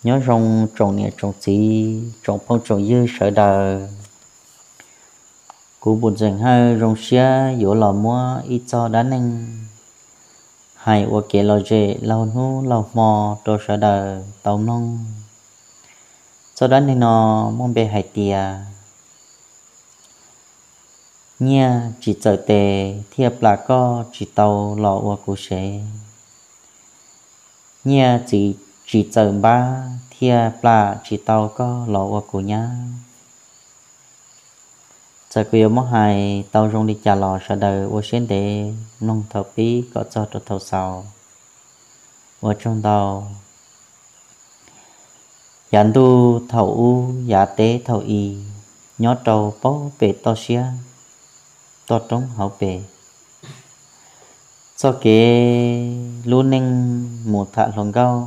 Nyob zoo tsoom niam tsoom txiv tsoom phooj tsoom ywg sawv daws. Kuv Pus Ntxeem Hawj zoo siab yuav los muab ib txog dab neeg hais ua kev lom zem laug hnub laug hmo rau sawv daws tau mloog. Txoj dab neeg no muaj npe hais tias nyiaj tsis txawm tes thiaj plam koj tsis tau los ua kuv sev. Nyiaj tsis txawm npab thiaj plam tsis tau koj los ua kuv nyab. Txawm kuv yuav muab hais tau zoo li cas los sawv daws ua siab ntev mloog thaum pib kom txog rau thaum xaus. Ua tsaug ntau. Yav ntuj thaum ub yav teb thaum i, nyob rau paub pem toj siab toj roob hauv pes, txoj kev lub neej mus tham hluas nkauj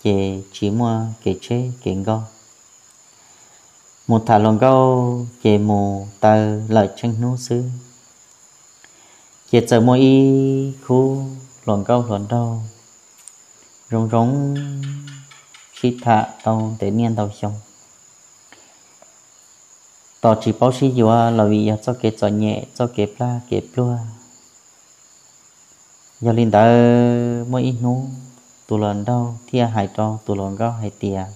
ces tsis muaj kev tsheb kev nkauj. Mus tham hluas nkauj ces mus taw lawm tsheej hnub xwb. Ces txawm muaj ib khub hluas nkauj hluas nraug zoo zoo sib tham tau ntev niaj ntau xyoo, tos tsis paub sib yuav los vim yog txoj kev txom nyem txoj kev plag kev pluag. Yog li ntawd muaj ib hnub tus hluas nraug thiaj hais rau tus hluas nkauj hais tias,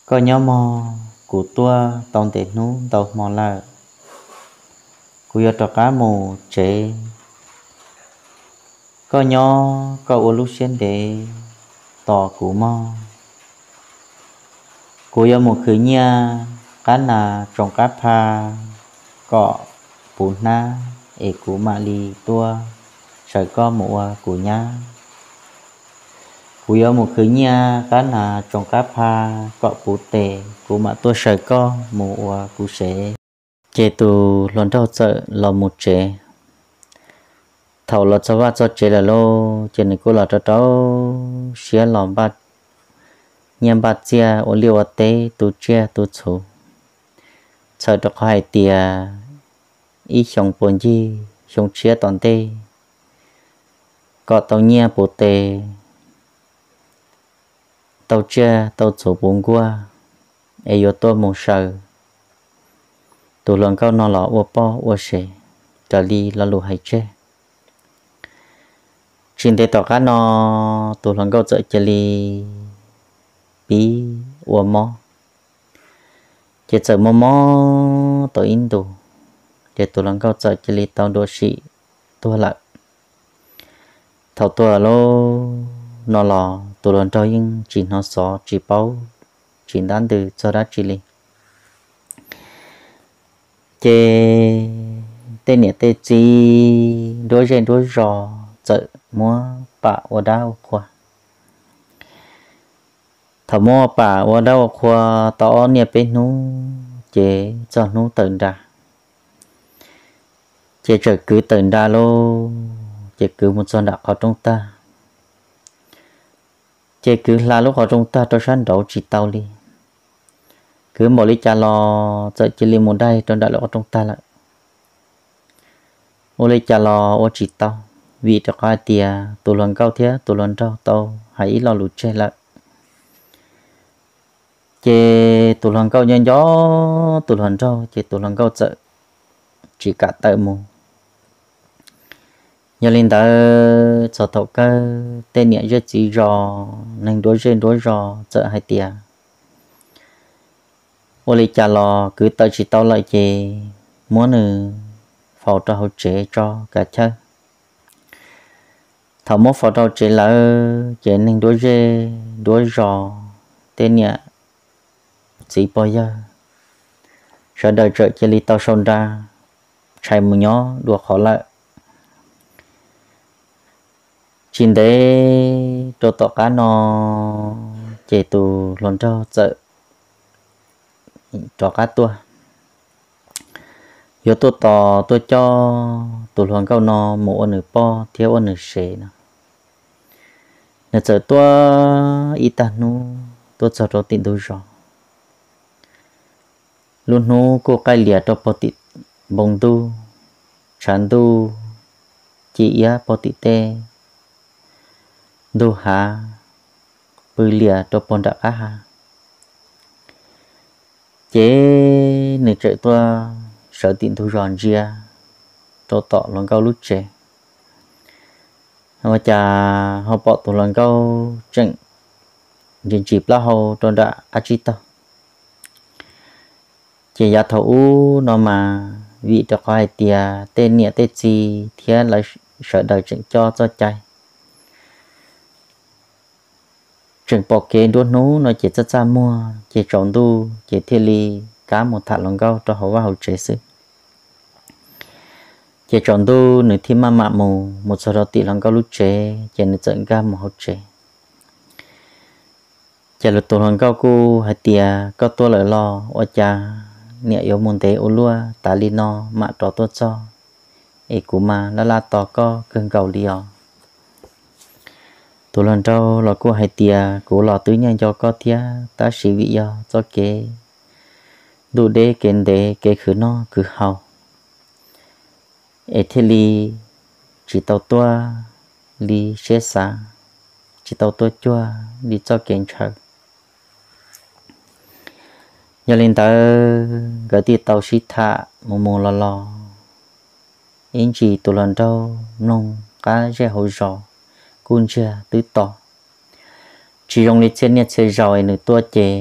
koj nyob mog, kuv tuaj tau ntev hnub ntau hmo lawm, kuv yuav rov qab mus tsev. Koj nyob koj ua lub siab ntev tos kuv mog. Kuv yuav mus khwv nyiaj qab nas tsoom qab pha kom puv hnab es kuv mam li tuaj saws koj mus ua kuv nyab. Kuv yuav mus khwv nyiaj qab nas tsoom qab pha kom puv tes kuv mam tuaj saws koj mus ua kuv sev. Ces tus hluas nraug txawm los mus tsev. Thaum los txog vaj txog tsev lawm lauj, ces nws kuj los rau rau siab los npaj nyiaj npaj txiaj ua liaj ua teb tu tsiaj tu txhu. Txhawm rau qhov hais tias ib xyoo puas ncig xyoo tshiab tom ntej kom tau nyiaj puv tes tau tsiaj tau txhu puv nkuaj es yuav tuaj mus saws tus hluas nkauj no los ua poj ua sev raws li lo lus hais tseg. Tsis ntev tom qab no tus hluas nkauj txawm cia li pib ua mob, ces txawm mob mob tau ib ntus, ces tus hluas nkauj txawm cia li tau dua sim tuag lawm. Thaum tuag lawm no los tus hluas nraug yeej tsis hnov xov tsis paub tsis ntab ntws txog dab tsi li. Ces tej niam tej txiv nruab zej nruab zos txawm muab pam ua dab ua qhua. Thaum muab pam ua dab ua qhua tau ob niaj peb hnub ces txog hnub tawm nra, ces txawm kwv tawm nra lauj, ces kwv mus txog nram qhov rooj tag, ces kwv hla lub qhov rooj tag rau sab nraud tsis tau li. Kwv npaum li cas los txawm cia li mus daig rau nram lub qhov rooj tag lawm. Ua li cas los ua tsis tau, vim rau qhov hais tias tus hluas nkauj thiab tus hluas nraug tau hais ib lo lus tseg lawm. Ces tus hluas nkauj nco nco tus hluas nraug, ces tus hluas nkauj txawm tsis kam tawm mus. Yog li ntawd txog thaum kawg tej niam zej txiv zos, neeg nruab zej nruab zos txawm hais tias, ua li cas los kwv tawm tsis tau lawm ces muab nws faus rau hauv tsev tso kav chawj. Thaum muab faus rau tsev lawm ces neeg nruab zej nruab zos, tej niam txiv pog yawg, sawv daws txawm cia li tau sau nra tshais mus nyob dua qhov lawm. Tsis ntev rau tom qab no ces tus hluas nraug txawm rov qab tuaj, yuav tuaj tos tuaj coj tus hluas nkauj no mus ua nws poj thiab ua nws sev no. Nws txawm tuaj ib tag hnub tuaj txog rau tim ntug zos. Lub hnub kuj qaij lias rau pog tim npoo ntuj, tshav ntuj ci iab pog tim tej ntug hav. pw lias rau puag nram qab ha. Ces nws txawm tuaj sawv tim ntug zos ntsia rau tom hluas nkauj lub tsev, ua cas ho pom tus hluas nkauj tseem ntsis ntsis plaub hau rau nram qab tsib taug. Ces yav thaum ub no mas vim rau qhov hais tias tej niam tej txiv thiab lawv sawv daws tseem coj txoj cai, tseem pom kev nruab hnub no ces txaj txaj muag, ces tsaus ntuj ces thiaj li kam mus tham hluas nkauj rau hauv vaj hauv tsev xwb. Ces tsaus ntuj nws thiaj maj mam mus, mus txog rau tim hluas nkauj lub tsev ces nws txawm nkag mus hauv tsev. Ces tus hluas nkauj kuj hais tias, Koj tuaj lawm los? Ua cas niam yuav mus ntev ua luaj, tas li no mam rov tuaj txog, es kuv mas laj laj tos koj kawg nkaus li os. Tus hluas nraug los kuj hais tias, Kuv los twb nyiam nco koj thiab, tab sis vim yog txoj kev ntuj deb kev ntev, kev khwv noj khwv haus, es thiaj li tsis tau tuaj li siab xav, tsis tau tuaj cuag li txoj kev ntshaw. Yog li ntawd nkawd thiaj tau sib tham mus mus los los, ib ntsis tus hluas nraug mloog qab zej hauv zos kuj ntsiag twb to. Tsis zoo li txhia niaj txhia zaus es nws tuaj ces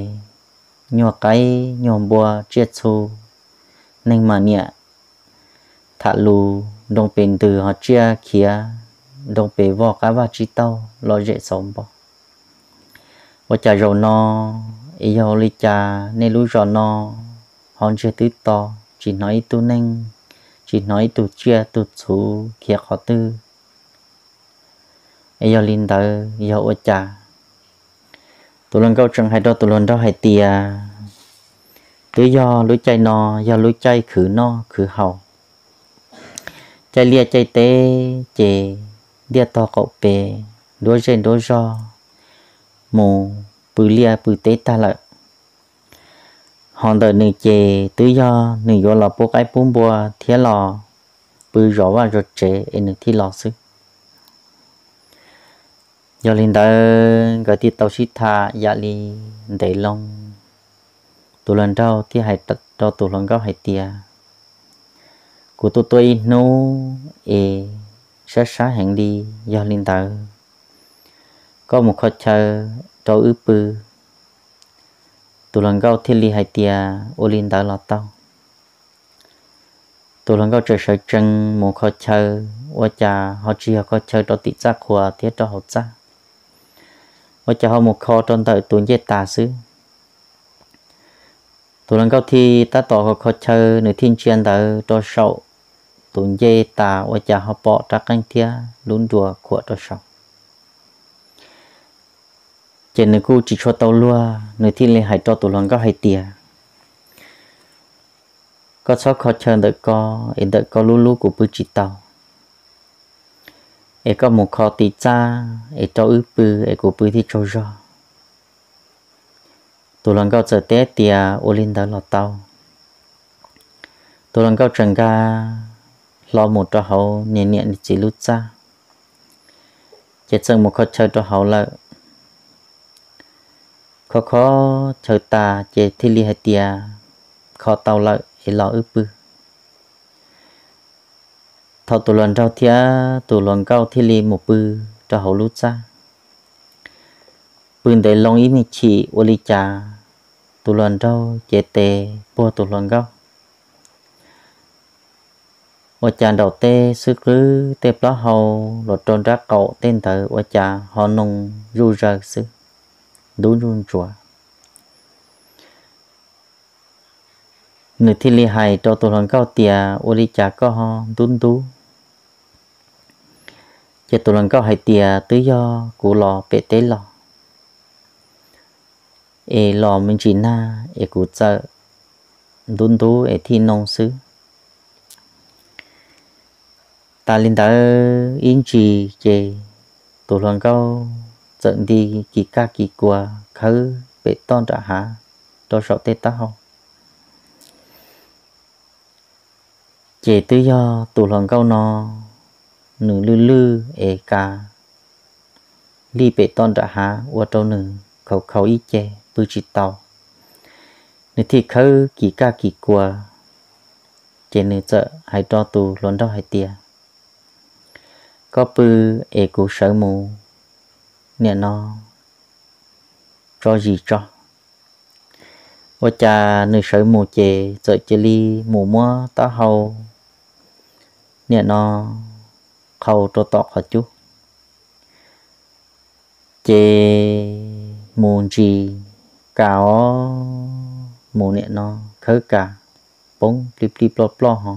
nyuag qaib nyuag npua tsiaj txhu, neeg mas niam tham lus nroo pes ntws ho tsiaj khiav nroo pes vog qab vaj tsib taug lom zem xauv npo. Ua cas zaum no es yog ua li cas nej lub zos no ho ntsiag twb to, tsis hnov ib tug neeg, tsis hnov ib tug tsiaj tug txhu khiav qhov twg? Es yog li ntawd yog ua cas? Tus hluas nkauj tseem hais rau tus hluas nraug hais tias, Twb yog lub caij no yog lub caij khwv noj khwv haus, caij liaj caij teb ces ntiaj tog qaum pes, nruab zej nruab zog mus pw liaj pw teb tag lawm. Ho ntawm nws ces twb yog nws yuav los pub qaib pub npua thiab los pw zov vaj zov tsev es nws thiaj los xwb. Yog li ntawd nkawd thiaj tau sib tham yam li ntev loo. Tus hluas nraug thiaj hais rau tus hluas nkauj hais tias, Kuv tuaj tuaj ib hnub es sab sab heev li, yog li ntawd koj mus kho chaw rau wb pw. Tus hluas nkauj thiaj li hais tias, Ua li ntawd los tau. Tus hluas nkauj txawm sawv tsees mus kho chaw, ua cas ho tsis yog kho chaw rau tim txaj qhua thiab rau hauv txaj, ua cas ho mus kho rau ntawm tus ncej tas xwb. Tus hluas nkauj thiaj tab tom kho kho chaw, nws thiaj ntsia ntawd rau saum tus ncej tas, ua cas ho pom rab qeej thiab lub nruas khuam rau saum. Ces nws kuj tsis tshua tau luag, nws thiaj li hais rau tus hluas nkauj hais tias, Koj txhob kho chaw ntawm ko, es ntawm ko lub lub kuv pw tsis tau, es koj mus kho tim txaj es rau wb pw es kuv pw thiaj tsaug zog. Tus hluas nkauj txawm teb tias, Ua li ntawd los tau. Tus hluas nkauj txawm nkag hlo mus rau hauv niam niam txiv lub txaj, ces txawm mus kho chaw rau hauv lawm. Kho kho chaw tas ces thiaj li hais tias, Kho tau lawm es los wb pw. Thaum tus hluas nraug thiab tus hluas nkauj thiaj li mus pw rau hauv lub txaj, pw ntev loo ib me chim ua li cas tus hluas nraug cev tes puag tus hluas nkauj, ua cas nraum tej xwb qwb tej plaub hau los rau nrab qaum tej ntawd ua cas ho noo zuj zaws xwb, ntub ntsuj ntsuav. Nws thiaj li hais rau tus hluas nkauj tias, Ua li cas koj ho ntub ntub? Ces tus hluas nkauj hais tias, Twb yog kuv los pem teb los es los me ntsis nag es kuv txawm ntub ntub es thiaj noo xwb. Tas li ntawd ib ntsis ces tus hluas nkauj txawm nti kis kaj kis kua khawb pem toj nram hav rau saum tej taub hau. Ces twb yog tus hluas nkauj no nws lwj lwj es kav lij pem toj nram hav ua rau nws khaus khaus ib ce pw tsis tau. Nws thiaj khawb kis kaj kis kua, ces nws txawm hais rau tus hluas nraug hais tias, koj pw es kuv sawv mus niam no tso zis tso. Ua cas nws sawv mus ces txawm cia li mus muab taub hau niam no qhau rau tom qhov cub, ces mus ntsis kas os, mus niam no khawb kas poob plig plig ploj ploj ho,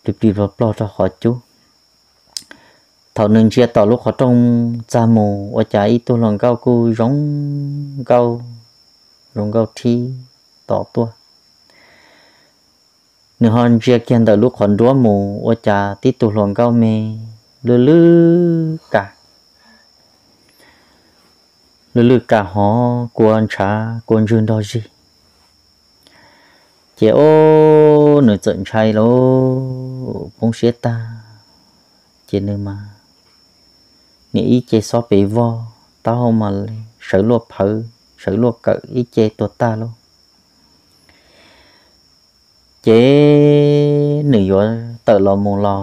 plig plig ploj ploj rau qhov cub. Thaum nws ntsia tom lub qhov rooj txag mus ua cas ib tug hluas nkauj kuj zoo nkauj, zoo nkauj thib tod tuaj. Nws ho ntsia kiag ntawm lub qhov nruab mus ua cas tib tug hluas nkauj me lwj lwj kas, lwj lwj kas hov kua ntshav kua ntswg nrog zig. Ces ob nws txawm ntshai lauj, poob siab tag. Ces nws mas niam ib ce xob pes vog, taub hau mas sawv luaj phawv sawv luaj kawm ib ce tuag tag lauj. Ces nws yuav tawm los mus los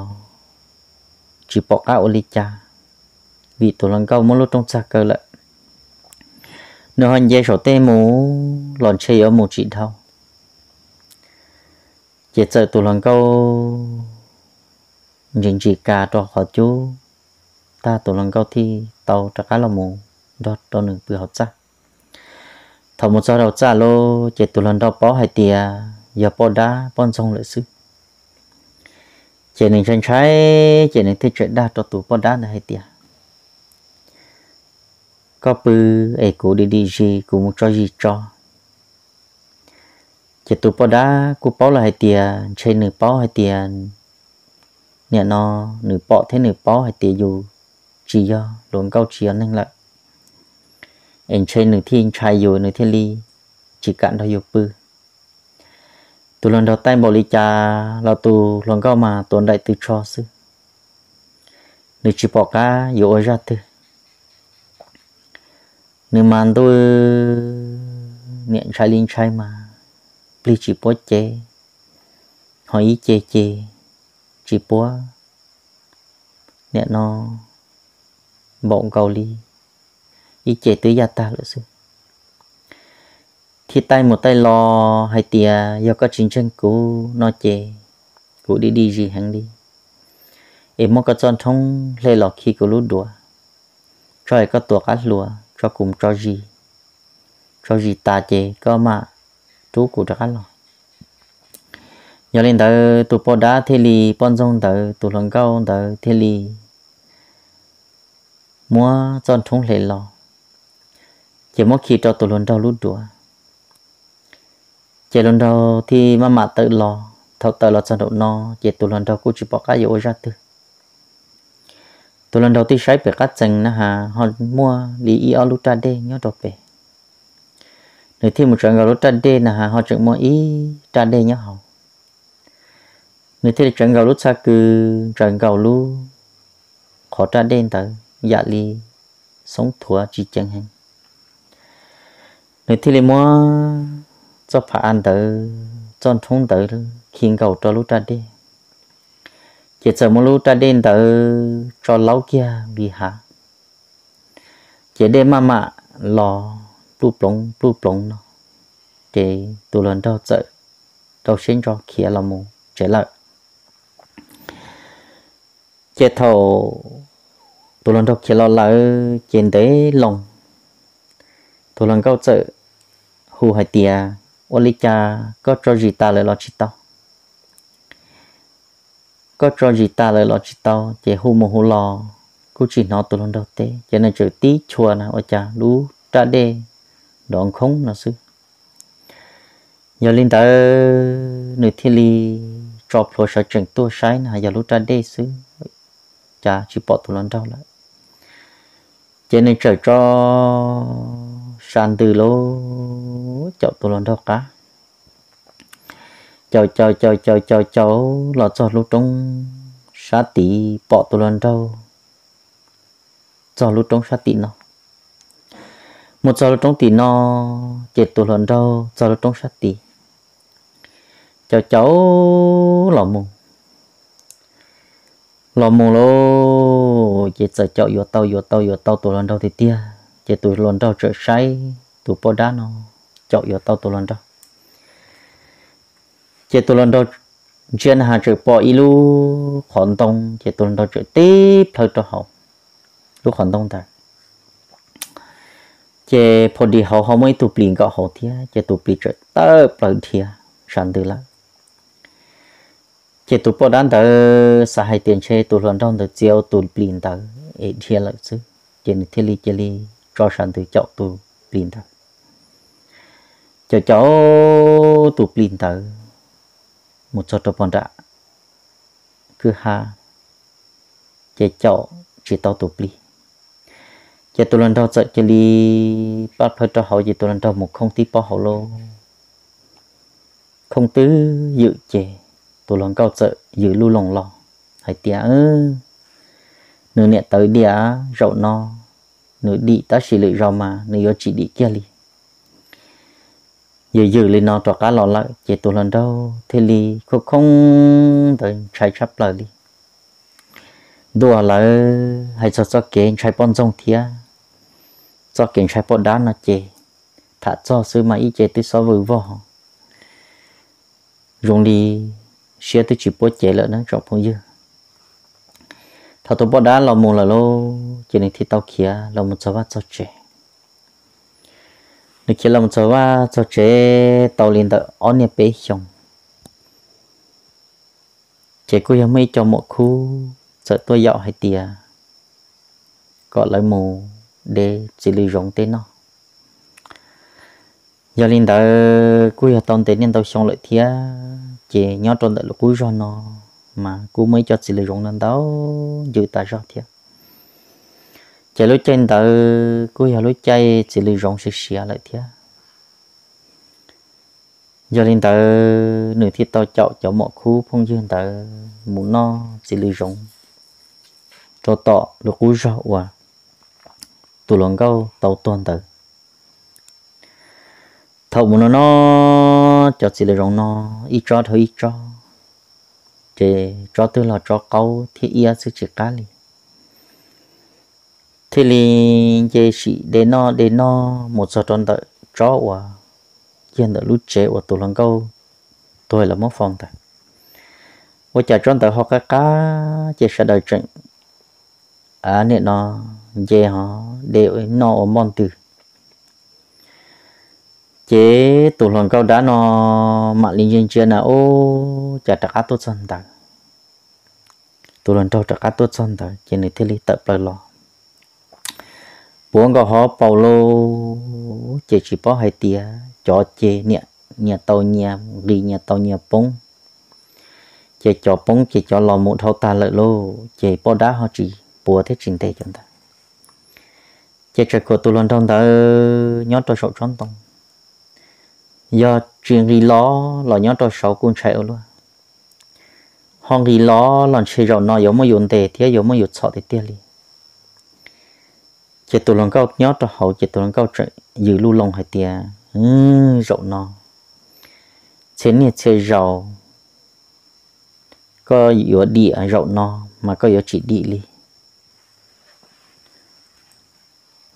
tsis pom qab ua li cas, vim tus hluas nkauj muab lub rooj txag kaw lawm. Nws ho nce saum tej mus los ntshe yuav mus tsis dhau. Ces txawm tus hluas nkauj ntsis ntsis kas rau qhov cub, tag tus hluas nkauj thiaj tau rov qab los mus nrog rau nws pw hauv txaj. Thaum mus txog hauv txaj lawm ces tus hluas nraug paub hais tias yog poj dab poj ntxoog lawm xwb. Ces nws ntshai ntshai, ces nws thiaj tseem dag rau tus poj dab ntawd hais tias, koj pw es kuv dim dim zis, kuv mus tso zis tso. Ces tus poj dab kuj paub lawm hais tias ntshe nws paub hais tias niam no nws pom thiab nws paub hais tias yus tsis yog hluas nkauj tsis yog neeg lawm, es ntshe nws thiaj ntshai yus nws thiaj li tsis kam nrog yus pw. Tus hluas nraug taij npaum li cas los tus hluas nkauj mas tuav nraim tw tsho xwb, nws tsis pom qab yuav ua zaj twg. Nws mas ntuj, niam ntshai li ntshai mas plig tsis puab cev, ho ib ce ces tsis puab niam no npaum nkaus li, ib ce twb yaj tag lawm xwb. Thiaj taij mus taij los hais tias yog koj tsis ntseeg kuv no ces kuv dim dim zis heev li, es muab koj txoj nrhoob hle los khi kuv lub duav, tso es koj tuav qab hluas tso kuv mus tso zis, tso zis tas ces koj mam rub kuv rov qab los. Yog li ntawd tus poj dab thiaj li, poj ntxoog ntawd tus hluas nkauj ntawd thiaj li muab txoj nrhoob hle los, ces muab khi rau tus hluas nraug lub duav. Ces hluas nraug thiaj maj mam tawm los, thaum tawm los txog nraum no ces tus hluas nraug kuj tsis pom qab yuav ua zaj twg. Tus hluas nraug thiaj saib pem qab txee na has ho muaj li ib ob lub raj dej nyob rau pem. Nws thiaj mus tsawv nkaus lub raj dej na has ho tseem muaj ib raj dej nyob hauv. Nws thiaj li tsawv nkaus lub txhaj kws, tsawv nkaus lub qhov raj dej ntawd yam li xoob thuav tsis ceev heev. Nws thiaj li muab txoj phav av ntawd, txoj nrhoob ntawd khi nkaus rau lub raj dej, ces txawm muab lub raj dej ntawd tso laub kiag npis hav, ces dej maj mam los pluj ploov pluj ploov no, ces tus hluas nraug txawm rau siab ntso khiav los mus tsev lawm. Ces thaum tus hluas nraug khiav los lawm ces ntev loo, tus hluas nkauj txawm hu hais tias, ua li cas koj tso zis tas lawm los tsis tau? Koj tso zis tas lawm los tsis tau? Ces hu mus hu los kuj tsis hnov tus hluas nraug teb, ces nws txawm tib chua na ua cas lub raj dej nrov nkhoob no xwb. Yog li ntawd nws thiaj li tso plhuav sawv tsees tuaj saib na yog lub raj dej xwb, cas tsis pom tus hluas nraug lawm. Ces nws txawm tso sa ntws lub caum tus hluas nraug qab, caum caum caum caum caum caum los txog lub roob sab tid, pom tus hluas nraug txog lub roob sab tim no. Mus txog lub roob tim no, ces tus hluas nraug txog lub roob sab tid, caum caum los mus, los mus lauj, ces txawm caum yuav tau yuav tau yuav tau tus hluas nraug tiag tiag. Ces tus hluas nraug txawm saib tus poj dab no caum yuav tau tus hluas nraug. Ces tus hluas nraug ntsia na has txawm pom ib lub qhov ntoo, ces tus hluas nraug txawm tib plhaw rau hauv lub qhov ntoo ntawd. Ces pha dis hauv ho muaj ib tug plis nkaum hauv thiab, ces tus plis txawm tawm plaws dhia sam ntws lawm. Ces tus poj dab ntawd xav hais tias ntshe tus hluas nraug ntawd txia ua tus plis ntawd es dhia lawm xwb, ces nws thiaj li cia li tso sam ntws caum tus plis ntawd. Caum caum tus plis ntawd mus txog rau pog nram kwj ha, ces caum tsis tau tus plis. Ces tus hluas nraug txawm cia li pab plhaw rau hauv, ces tus hluas nraug mus khooj tib pob hauv lauj. Khooj twb ywm ces tus hluas nkauj txawm yws lub loo los hais tias, Nws niam tawv diam, zaum no nws dim tab sis lwm zaus mas nws yuav tsis dim kiag li. Yws yws li no rov qab los lawm, ces tus hluas nraug thiaj li khooj khooj ntawd ntshai tshaj plaws li. Ntuj, lawv hais txog txoj kev ntshai poj ntxoog thiab txoj kev ntshai poj dab no ces tham txog xwb mas ib ce twb xob vwj vog, zoo li siab twb tsis puab cev lawm na tsoom phooj ywg. Thaum tus poj dab los mus lawm lauj, ces nws thiaj tau khiav los mus txog vaj txog tsev. Nws khiav los mus txog vaj txog tsev tau li ntawm ob niaj peb xyoos, ces kuj yog muaj ib co muam khub txawm tuaj yaum hais tias kom lawv mus de txiv lws zoov tej noj. Yog li ntawd kuj yog tau ntev niaj ntau xyoo lawm thiab, ces nyob rau ntawm lub qub zog no mas kuj muaj ib co txiv lws zoov no ntau ncw tas zog thiab. Ces lub caij ntawd kuj yog lub caij txiv lws zoov siav siav lawm thiab. Yog li ntawd nws thiaj tau caum cov muam khub phooj ywg ntawd mus noj txiv lws zoov rau tom lub qub zog uas tus hluas nkauj tau tuag ntawd. Thaum mus noj noj cov txiv lws zoov no, ib tsob dhau ib tsob, ces tsob twg los tsob qaub thiab iab xwb tsis qab li. Thiaj li nce sim de noj de noj mus txog rau ntawm tsob uas yog ntawm lub tsev uas tus hluas nkauj tuag los muab faus ntawd. Ua cas tsob ntawd ho qab qab, ces sawv daws tseem nim no nce ho de noj ua npoj ntws. Ces tus hluas nkauj dab no mam li ntsia ntsia na, ub, cas rov qab tuaj txog ntawd. Tus hluas nraug rov qab tuaj txog ntawd, ces nws thiaj li tawm plaws los puav nkaus hauv paus lauj, ces tsis paub hais tias cov ces nyias tau nyias nqis, nyias tau nyias poob. Ces cov poob ces cov los mus dhau tag lawm lauj, ces poj dab ho tsis puav thiab tsis ntes cov ntawd. Ces txawm khuam tus hluas nraug ntawd nyob rau saum tsob ntoo. Yog tsis nqis los los nyob rau saud kuj ntshai ua luaj, ho nqis los los ntshe zaum no yuav muab yus ntes thiab yuav muab yus txhom tiag tiag li. Ces tus hluas nkauj nyob rau hauv, ces tus hluas nkauj tseem yws lub loo hais tias, Zaum no txhia niaj txhia zaus koj yuav dim, zaum no mas koj yuav tsis dim li.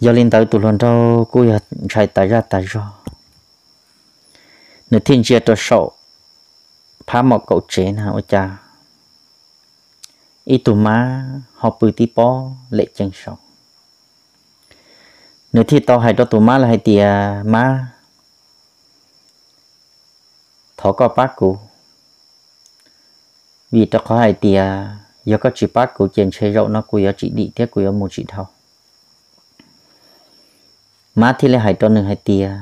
Yog li ntawd tus hluas nraug kuj yog ntshai tas zaj tas zog, nws thiaj ntsia rau saum phab mom kaum tsev na ua cas ib tug mab ho pw tib pob lem ceev saud. Nws thiaj tau hais rau tus mab lawm hais tias, Mab, thov koj pab kuv, vim rau qhov hais tias yog koj tsis pab kuv ces ntshe zaum no kuv yuav tsis dim thiab kuv yuav mus tsis dhau. Mab thiaj li hais rau nws hais tias,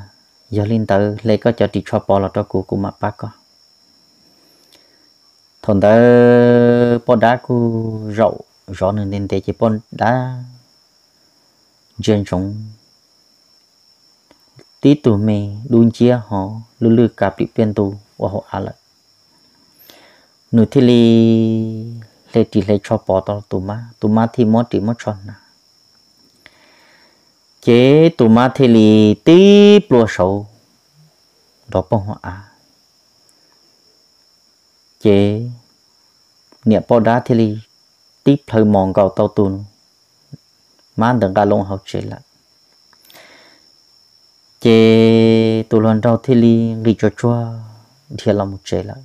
Yog li ntawd hle koj cov ris tsho pov los rau kuv, kuv mam pab koj. Thaum ntawd poj dab kuj zaum zov nws ntev ntev ces poj dab ntsia ntsoov tib tug me dub nciab ho lwj lwj ka plim pliaj ntu ua hauv av lawm. Nws thiaj li hle ris hle tsho pov rau tus mab, tus mab thiaj muab ris muab tsho hnav. Ces tus mab thiaj li tib plua saud nrov poog hauv av. Ces niam poj dab thiaj li tib plhaw mos nkaus tau tus mab ntawd nqa loo hauv tsev lawm. Ces tus hluas nraug thiaj li nqis tsuag tsuag dhia los mus tsev lawm.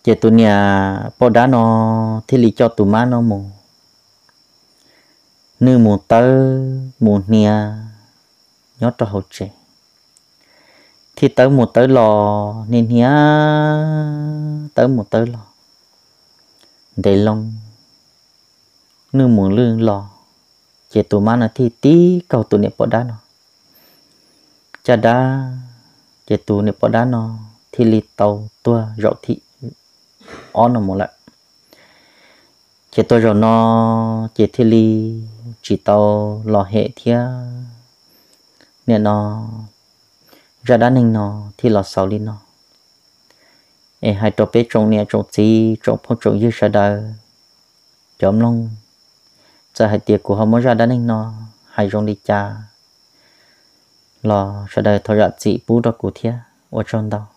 Ces tus niam poj dab no thiaj li coj tus mab no mus, nws mus tawb mus hnia nyob rau hauv tsev, thiaj tawb mus tawb los, hnia hnia tawb mus tawb los ntev loo, nws mus lwj los. Ces tus mab no thiaj tib kaug tus niam poj dab no caj dab, ces tus niam poj dab no thiaj li tau tuag zaum thib ob no mus lawm. Ces tuag zaum no ces thiaj li tsis tau los hem thiab. Nim no zaj dab neeg no thiaj los xaus li no. Es hais rau peb tsoom niam tsoom txiv tsoom phooj tsoom ywg sawv daws cov mloog, txawm hais tias kuv ho muab zaj dab neeg no hais zoo li cas los sawv daws thov zam txim pub rau kuv thiab, ua tsaug ntau.